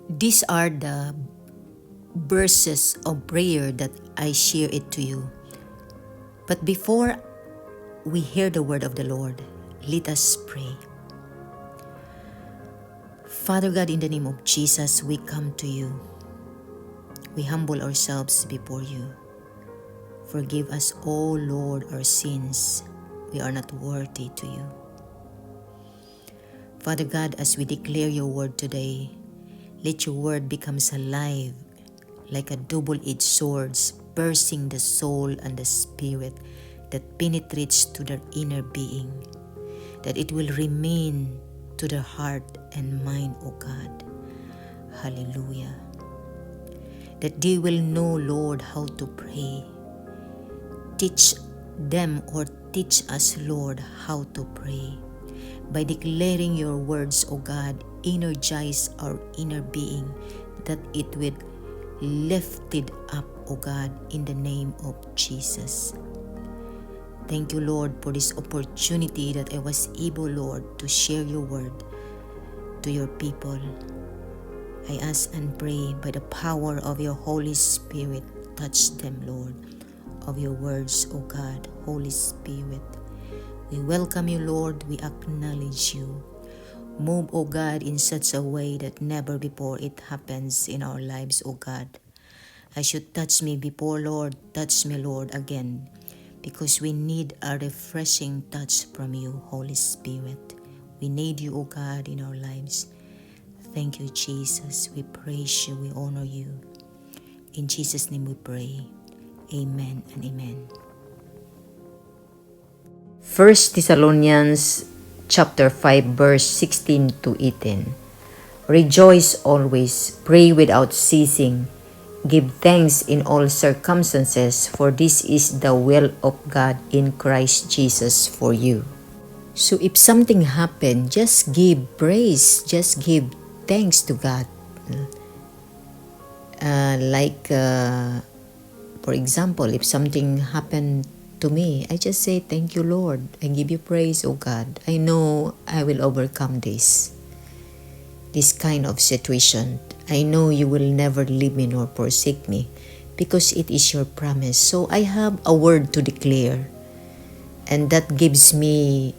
These are the verses of prayer that I share it to you. But before we hear the word of the Lord, let us pray. Father God, in the name of Jesus, we come to you. We humble ourselves before you. Forgive us, O Lord, our sins. We are not worthy to you. Father God, as we declare your word today, let your word become alive like a double-edged sword, piercing the soul and the spirit, that penetrates to their inner being, that it will remain to their heart and mind, O God. Hallelujah. That they will know, Lord, how to pray. Teach them or teach us, Lord, how to pray. By declaring your words, O God, energize our inner being, that it will lifted up, O God, in the name of Jesus. Thank you, Lord, for this opportunity that I was able, Lord, to share your word to your people. I ask and pray by the power of your Holy Spirit, touch them, Lord, of your words, O God, Holy Spirit. We welcome you, Lord. We acknowledge you. Move, O God, in such a way that never before it happens in our lives, O God. As you touch me before, Lord, touch me, Lord, again, because we need a refreshing touch from you, Holy Spirit. We need you, O God, in our lives. Thank you, Jesus. We praise you. We honor you. In Jesus' name we pray. Amen and amen. 1 Thessalonians chapter 5 verse 16 to 18. Rejoice always, pray without ceasing, give thanks in all circumstances, for this is the will of God in Christ Jesus for you. So if something happened, just give praise, just give thanks to God. For example, if something happened to me, I just say, thank you, Lord. I give you praise, oh God. I know I will overcome this kind of situation. I know you will never leave me nor forsake me, because it is your promise. So I have a word to declare, and that gives me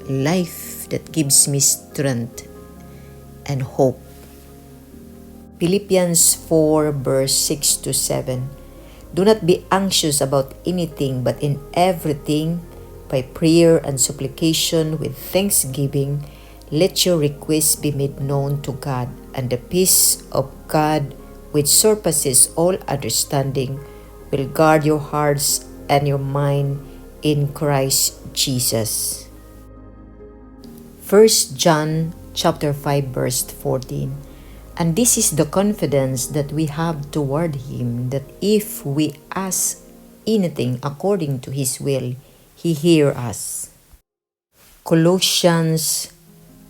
life, that gives me strength and hope. Philippians 4 verse 6 to 7. Do not be anxious about anything, but in everything, by prayer and supplication with thanksgiving, let your requests be made known to God, and the peace of God, which surpasses all understanding, will guard your hearts and your mind in Christ Jesus. 1 John chapter 5 verse 14. And this is the confidence that we have toward Him, that if we ask anything according to His will, He hears us. Colossians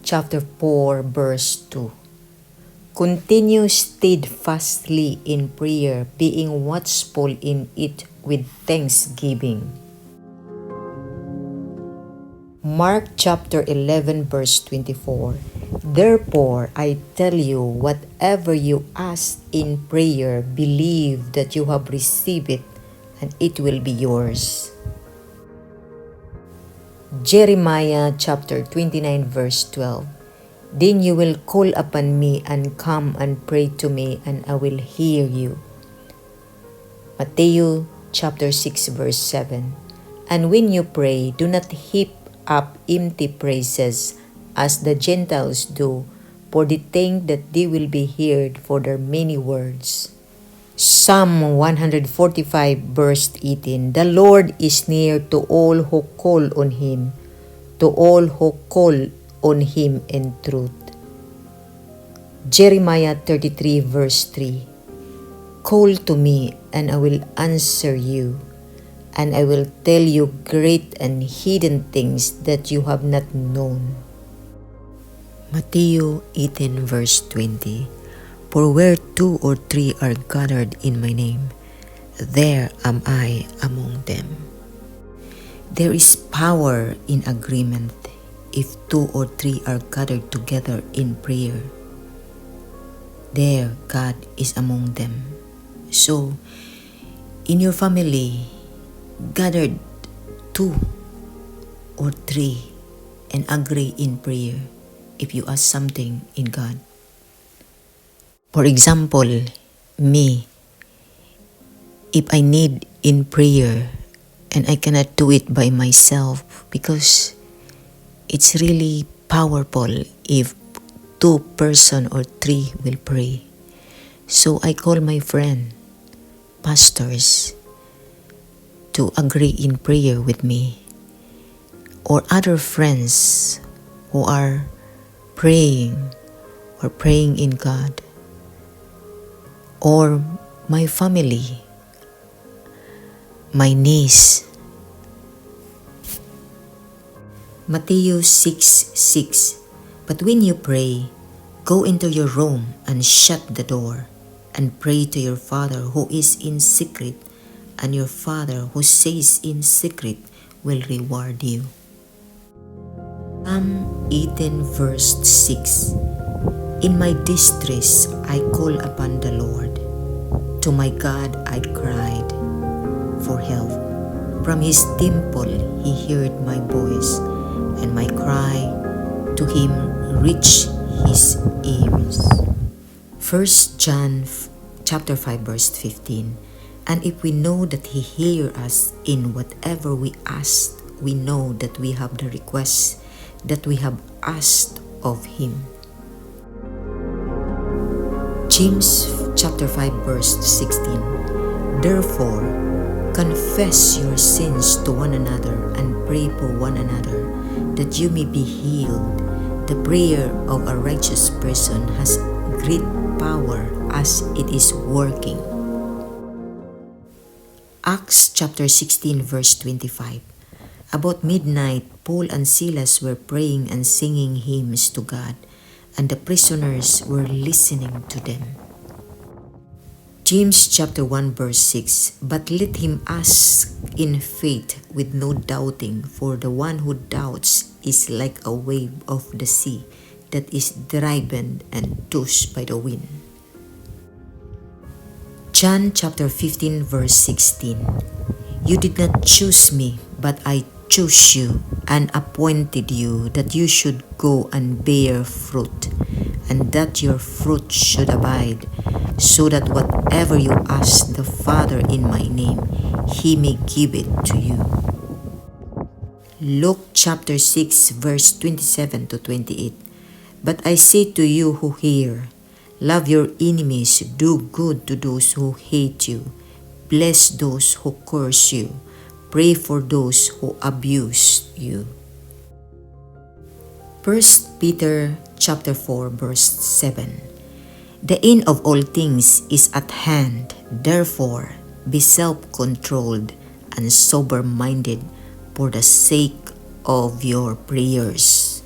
chapter 4 verse 2. Continue steadfastly in prayer, being watchful in it with thanksgiving. Mark chapter 11 verse 24. Therefore, I tell you, whatever you ask in prayer, believe that you have received it, and it will be yours. Jeremiah chapter 29 verse 12. Then you will call upon me and come and pray to me, and I will hear you. Matthew chapter 6 verse 7. And when you pray, do not heap up empty phrases as the Gentiles do, for they think that they will be heard for their many words. Psalm 145 verse 18. The Lord is near to all who call on Him, to all who call on Him in truth. Jeremiah 33 verse 3. Call to me, and I will answer you, and I will tell you great and hidden things that you have not known. Matthew 18 verse 20. For where 2 or 3 are gathered in my name, there am I among them. There is power in agreement if 2 or 3 are gathered together in prayer. there God is among them. So, in your family, gathered two or three and agree in prayer if you ask something in God. For example, me, if I need in prayer and I cannot do it by myself because it's really powerful if two person or three will pray. So I call my friend, pastors, to agree in prayer with me, or other friends who are praying or praying in God, or my family, my niece. Matthew 6:6. But when you pray, go into your room and shut the door, and pray to your Father who is in secret, and your Father who says in secret will reward you. Psalm 18 verse 6. In my distress I call upon the Lord. To my God I cried for help. From his temple he heard my voice, and my cry to him reached his ears. 1 John chapter 5 verse 15. And if we know that he hears us in whatever we ask, we know that we have the requests that we have asked of him. James chapter 5 verse 16. Therefore, confess your sins to one another and pray for one another that you may be healed. The prayer of a righteous person has great power as it is working. Acts chapter 16 verse 25. About midnight, Paul and Silas were praying and singing hymns to God, and the prisoners were listening to them. James chapter 1 verse 6. But let him ask in faith with no doubting, for the one who doubts is like a wave of the sea that is driven and tossed by the wind. John chapter 15 verse 16. You did not choose me, but I chose you and appointed you that you should go and bear fruit, and that your fruit should abide, so that whatever you ask the Father in my name, he may give it to you. Luke chapter 6 verse 27 to 28. But I say to you who hear, love your enemies, do good to those who hate you, bless those who curse you, pray for those who abuse you. 1 Peter chapter 4 verse 7. The end of all things is at hand, therefore be self-controlled and sober-minded for the sake of your prayers.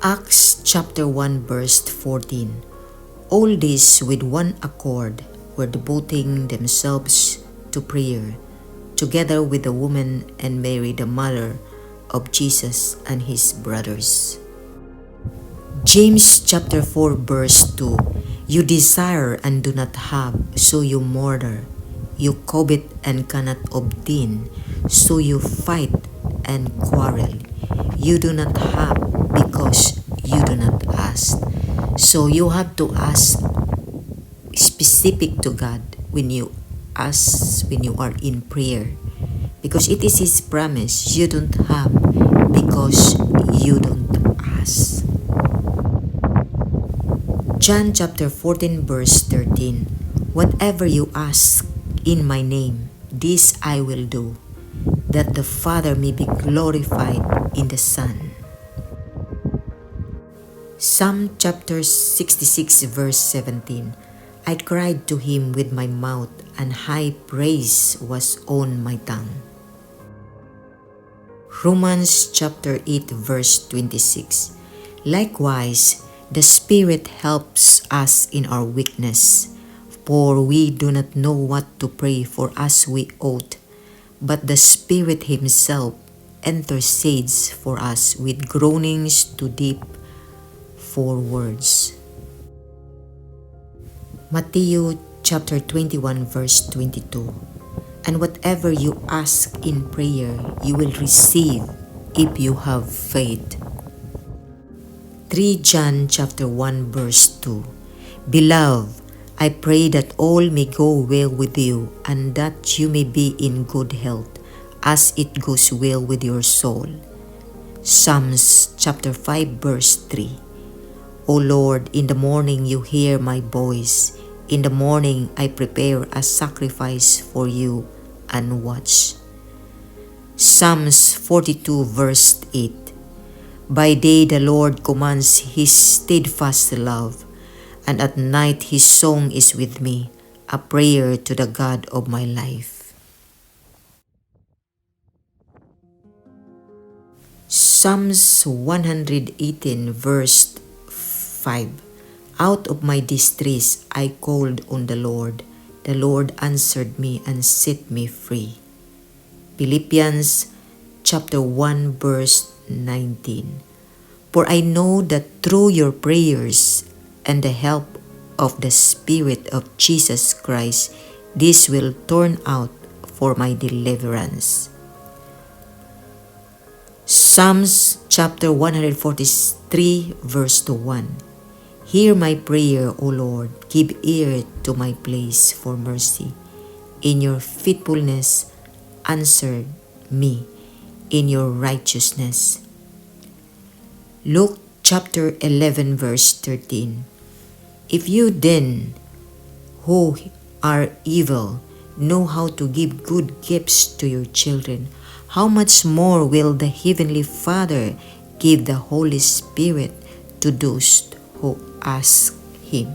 Acts chapter 1 verse 14. All this with one accord were devoting themselves to prayer, together with the woman and Mary the mother of Jesus and his brothers. James chapter 4 verse 2. You desire and do not have, so you murder. You covet and cannot obtain, so you fight and quarrel. You do not have because you do not ask. So you have to ask specific to God when you ask, when you are in prayer, because it is his promise. You don't have because you don't ask. John chapter 14 verse 13. Whatever you ask in my name, this I will do, that the Father may be glorified in the Son. Psalm chapter 66 verse 17. I cried to him with my mouth, and high praise was on my tongue. Romans chapter 8 verse 26. Likewise, the Spirit helps us in our weakness, for we do not know what to pray for as we ought, but the Spirit himself intercedes for us with groanings too deep for words. Matthew chapter 21 verse 22. And whatever you ask in prayer, you will receive if you have faith. 3 John chapter 1 verse 2. Beloved, I pray that all may go well with you and that you may be in good health as it goes well with your soul. Psalms chapter 5 verse 3. O Lord, in the morning you hear my voice. In the morning I prepare a sacrifice for you and watch. Psalms 42 verse 8. By day the Lord commands his steadfast love, and at night his song is with me, a prayer to the God of my life. Psalms 118 verse 5. Out of my distress I called on the Lord. The Lord answered me and set me free. Philippians chapter 1 verse 19. For I know that through your prayers and the help of the Spirit of Jesus Christ, this will turn out for my deliverance. Psalms chapter 143 verse 1. Hear my prayer, O Lord, give ear to my pleas for mercy. In your faithfulness, answer me in your righteousness. Luke chapter 11 verse 13. If you then, who are evil, know how to give good gifts to your children, how much more will the Heavenly Father give the Holy Spirit to those who ask Him.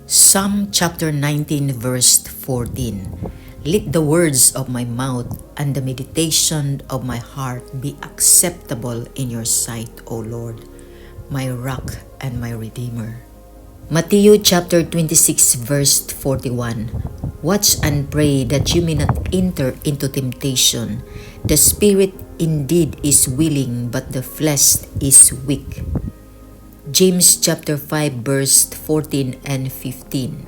Psalm chapter 19 verse 14. Let the words of my mouth and the meditation of my heart be acceptable in your sight, O Lord, my rock and my redeemer. Matthew chapter 26 verse 41. Watch and pray that you may not enter into temptation. The spirit indeed is willing, but the flesh is weak. James chapter 5 verse 14 and 15.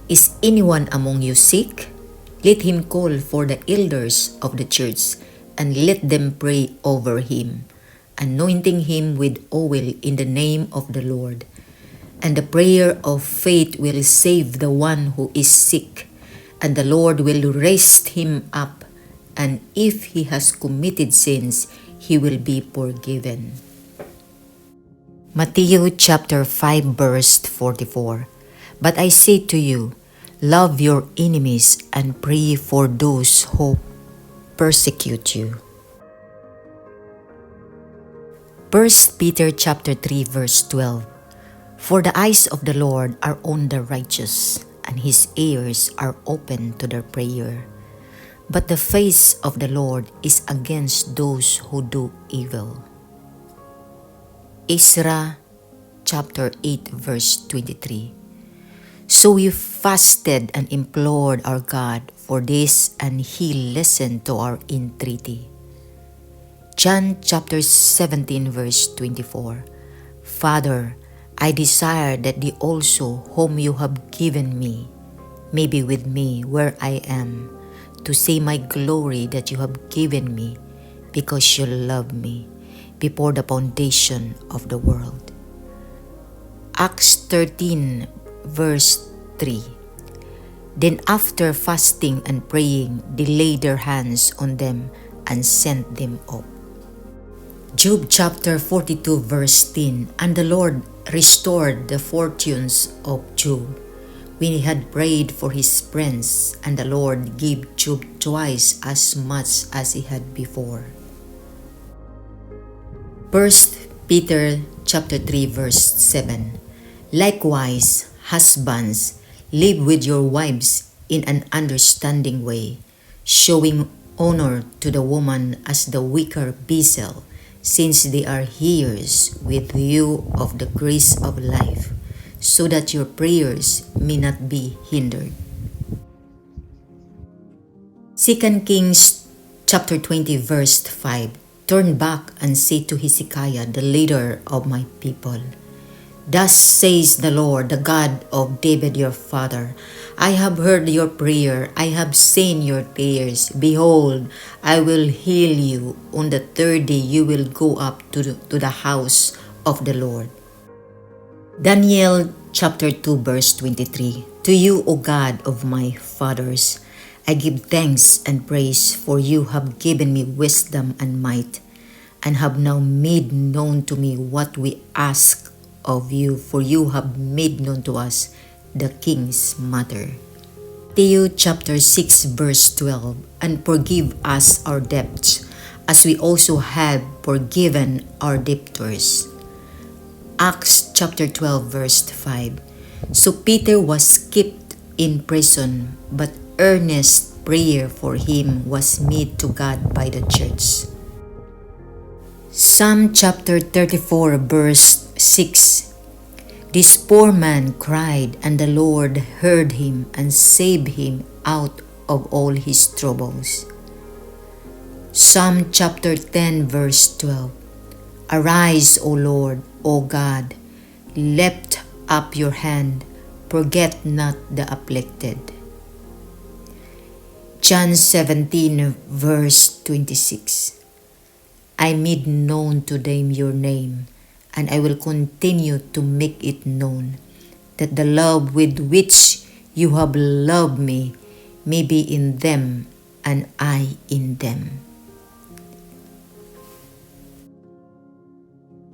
Is anyone among you sick? Let him call for the elders of the church, and let them pray over him, anointing him with oil in the name of the Lord. And the prayer of faith will save the one who is sick, and the Lord will raise him up, and if he has committed sins, he will be forgiven. Matthew chapter 5 verse 44. But I say to you, love your enemies and pray for those who persecute you. 1 Peter chapter 3 verse 12. For the eyes of the Lord are on the righteous, and his ears are open to their prayer. But the face of the Lord is against those who do evil. Ezra chapter 8 verse 23. So we fasted and implored our God for this, and he listened to our entreaty. John chapter 17 verse 24. Father, I desire that they also whom you have given me may be with me where I am, to see my glory that you have given me, because you loved me before the foundation of the world. Acts 13 verse 3. Then after fasting and praying, they laid their hands on them and sent them up. Job chapter 42 verse 10. And the Lord restored the fortunes of Job when he had prayed for his friends, and the Lord gave Job twice as much as he had before. 1 Peter chapter 3 verse 7. Likewise, husbands, live with your wives in an understanding way, showing honor to the woman as the weaker vessel, since they are heirs with you of the grace of life, so that your prayers may not be hindered. 2 Kings chapter 20 verse 5. Turn back and say to Hezekiah, the leader of my people, Thus says the Lord, the God of David your father, I have heard your prayer, I have seen your tears. Behold, I will heal you. On the third day you will go up to the house of the Lord. Daniel chapter 2 verse 23. To you, O God of my fathers, I give thanks and praise, for you have given me wisdom and might, and have now made known to me what we ask of you, for you have made known to us the king's matter. Matthew chapter 6 verse 12. And forgive us our debts, as we also have forgiven our debtors. Acts chapter 12 verse 5. So Peter was kept in prison, but earnest prayer for him was made to God by the church. Psalm chapter 34 verse 6. This poor man cried, and the Lord heard him and saved him out of all his troubles. Psalm chapter 10 verse 12. Arise, O Lord, O God, lift up your hand, forget not the afflicted. John 17 verse 26. I made known to them your name, and I will continue to make it known, that the love with which you have loved me may be in them, and I in them.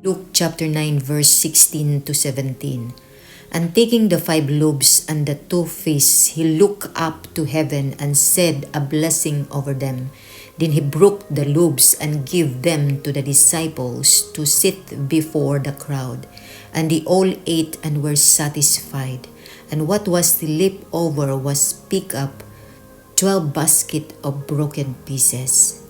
Luke chapter 9 verse 16 to 17. And taking the 5 loaves and the 2 fishes, he looked up to heaven and said a blessing over them. Then he broke the loaves and gave them to the disciples to sit before the crowd. And they all ate and were satisfied. And what was left over was picked up, 12 baskets of broken pieces.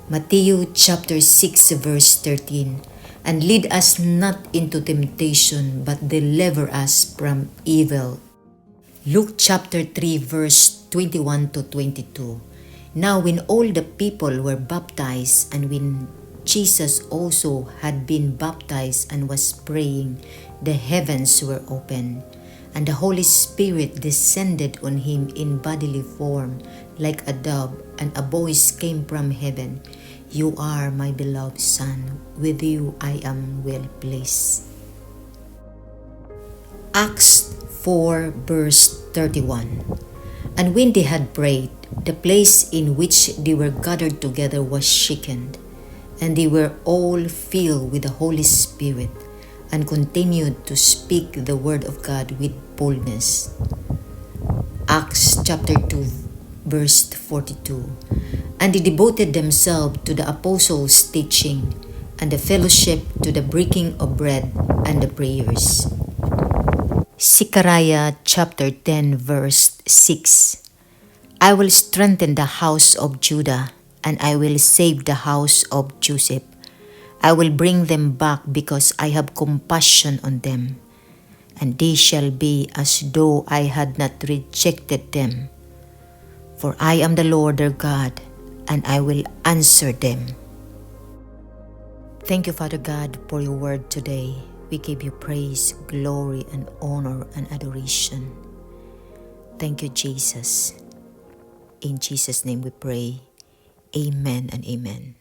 Matthew chapter 6 verse 13. And lead us not into temptation, but deliver us from evil. Luke chapter 3 verse 21 to 22. Now when all the people were baptized, and when Jesus also had been baptized and was praying, the heavens were opened, and the Holy Spirit descended on him in bodily form like a dove, and a voice came from heaven, You are my beloved Son, with you I am well pleased. Acts 4 verse 31. And when they had prayed, the place in which they were gathered together was shaken, and they were all filled with the Holy Spirit, and continued to speak the word of God with boldness. Acts chapter 2 verse 42. And they devoted themselves to the apostles' teaching, and the fellowship, to the breaking of bread, and the prayers. Zechariah chapter 10 verse 6. I will strengthen the house of Judah, and I will save the house of Joseph. I will bring them back, because I have compassion on them, and they shall be as though I had not rejected them. For I am the Lord their God, and I will answer them. Thank you, Father God, for your word today. We give you praise, glory, and honor and adoration. Thank you, Jesus. In Jesus' name we pray. Amen and amen.